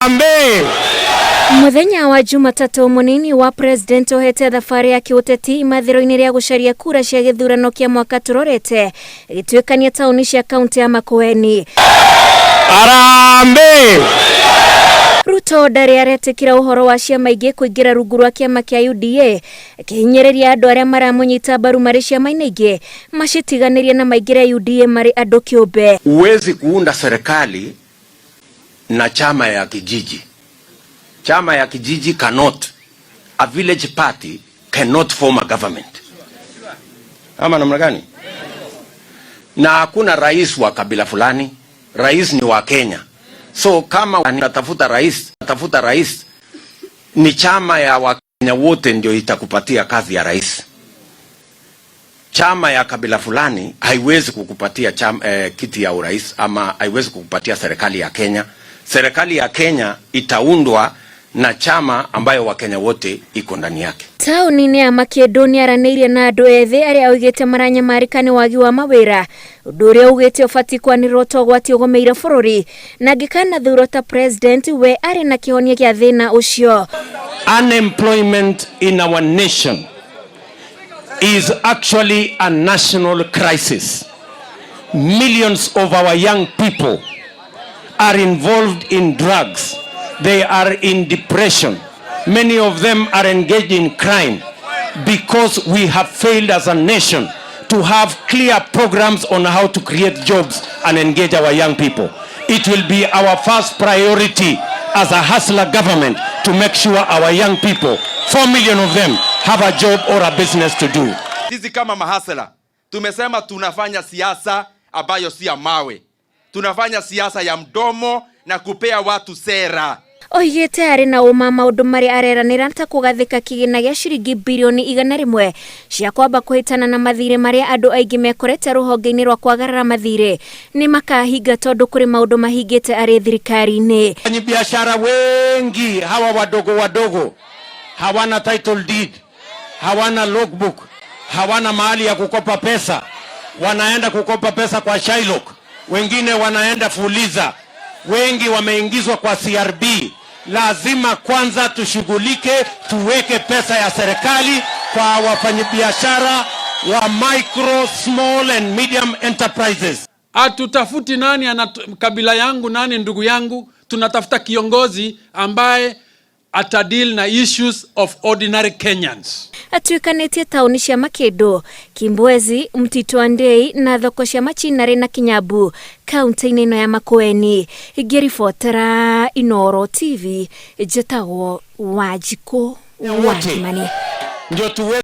Harambee! Muthenya wa Jumatatũ, munini wa president ohete thabarĩ ya kĩũteti imathĩro-inĩ rĩa gũcaria kura cia gĩthurano kĩa mwaka tũrorete, ĩgĩtuĩkania taũni cia kaunti ya Makueni. Harambee! Ruto ndarĩ aretĩkĩra ũhoro wa ciama ingĩ kũingĩra rungu rwa kĩama kĩa UDA, akĩhinyĩrĩria andũ arĩa maramũnyita mbaru marĩ ciama-inĩ ingĩ macitiganĩrie na maingĩre UDA marĩ andũ kĩũmbe. Huwezi kuunda serikali na chama ya kijiji. Chama ya kijiji cannot, a village party cannot form a government. Ama namna gani? Na hakuna rais wa kabila fulani, rais ni wa Kenya. So kama unatafuta rais, tafuta rais ni chama ya Wakenya wote ndio itakupatia kazi ya rais. Chama ya kabila fulani haiwezi kukupatia kiti ya urais ama haiwezi kukupatia serikali ya Kenya. Serikali ya Kenya itaundwa na chama ambayo Wakenya wote iko ndani yake. Taũni-inĩ ya Makĩndũ nĩaranĩirie na andũ ethĩ arĩa oigĩte maranyamarĩka nĩ wagi wa mawĩra, ũndũ ũrĩa augĩte ũbatiĩ kwanĩrĩrwo ta ũgwati ũgũmĩire bũrũri, na angĩkanathurwo ta president we arĩ na kĩhonia gĩa thĩna ũcio. Unemployment in our nation is actually a national crisis. Millions of our young people are involved in drugs. They are in depression. Many of them are engaged in crime because we have failed as a nation to have clear programs on how to create jobs and engage our young people. It will be our first priority as a hustler government to make sure our young people, 4 million of them, have a job or a business to do. Sisi kama mahasla tumesema tunafanya siasa ambayo si ya mawe, tunafanya siasa ya mdomo na kupea watu sera. Oigĩte arĩ na ũma maũndũ marĩa areranĩra ta kũgathĩka kĩgĩna gĩa ciringi birioni 100 cia kwamba kũhĩtana na mathirĩ marĩa andũ aingĩ mekorete rũhonge-inĩ rwa kwagarara mathirĩ nĩ makahinga tondũ kũrĩ maũndũ mahingĩte arĩ thirikari-inĩ. Wafanyabiashara wengi hawa wadogo wadogo hawana title deed, hawana logbook, hawana mahali ya kukopa pesa. Wanaenda kukopa pesa kwa Shylock, wengine wanaenda Fuliza, wengi wameingizwa kwa CRB. Lazima kwanza tushughulike, tuweke pesa ya serikali kwa wafanyabiashara wa micro, small and medium enterprises. Hatutafuti nani ana kabila yangu, nani ndugu yangu. Tunatafuta kiongozi ambaye atadeal na issues of ordinary Kenyans. Atuĩkanĩtie taũni cia Makĩndũ, Kimbwezi, Mtito Andei na thoko cia Machinarĩ na Kinyambu kaunti-inĩ ĩno ya Makueni. Ngĩribotera Inooro TV, njĩtagwo Wanjikũ wa Wote. Kimani. Ndio tuwe